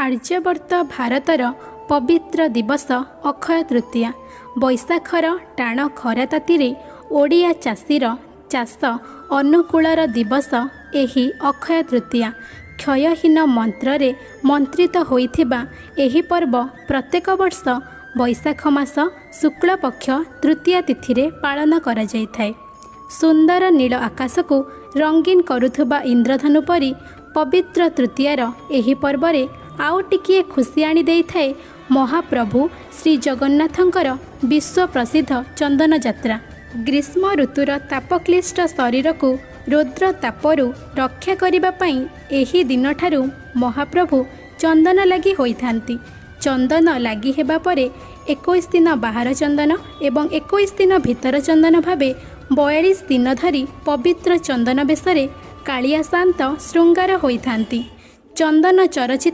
ଆର୍ଯ୍ୟବର୍ତ୍ତ ଭାରତର ପବିତ୍ର ଦିବସ ଅକ୍ଷୟ ତୃତୀୟା। ବୈଶାଖର ଟାଣ ଖରା ତାତିରେ ଓଡ଼ିଆ ଚାଷୀର ଚାଷ ଅନୁକୂଳର ଦିବସ ଏହି ଅକ୍ଷୟ ତୃତୀୟା। କ୍ଷୟହୀନ ମନ୍ତ୍ରରେ ମନ୍ତ୍ରିତ ହୋଇଥିବା ଏହି ପର୍ବ ପ୍ରତ୍ୟେକ ବର୍ଷ ବୈଶାଖ ମାସ ଶୁକ୍ଳପକ୍ଷ ତୃତୀୟା ତିଥିରେ ପାଳନ କରାଯାଇଥାଏ। ସୁନ୍ଦର ନୀଳ ଆକାଶକୁ ରଙ୍ଗୀନ କରୁଥିବା ଇନ୍ଦ୍ରଧନୁ ପରି ପବିତ୍ର ତୃତୀୟାର ଏହି ପର୍ବରେ ଆଉ ଟିକିଏ ଖୁସି ଆଣି ଦେଇଥାଏ ମହାପ୍ରଭୁ ଶ୍ରୀଜଗନ୍ନାଥଙ୍କର ବିଶ୍ୱ ପ୍ରସିଦ୍ଧ ଚନ୍ଦନ ଯାତ୍ରା। ଗ୍ରୀଷ୍ମ ଋତୁର ତାପକ୍ଲିଷ୍ଟ ଶରୀରକୁ ରୌଦ୍ର ତାପରୁ ରକ୍ଷା କରିବା ପାଇଁ ଏହି ଦିନଠାରୁ ମହାପ୍ରଭୁ ଚନ୍ଦନ ଲାଗି ହୋଇଥାନ୍ତି। ଚନ୍ଦନ ଲାଗି ହେବା ପରେ 21 ଦିନ ବାହାର ଚନ୍ଦନ ଏବଂ 21 ଦିନ ଭିତର ଚନ୍ଦନ ଭାବେ 42 ଦିନ ଧରି ପବିତ୍ର ଚନ୍ଦନ ବେଶରେ କାଳିଆ ସାଆନ୍ତ ଶୃଙ୍ଗାର ହୋଇଥାନ୍ତି। ଚନ୍ଦନ ଚରଚିତ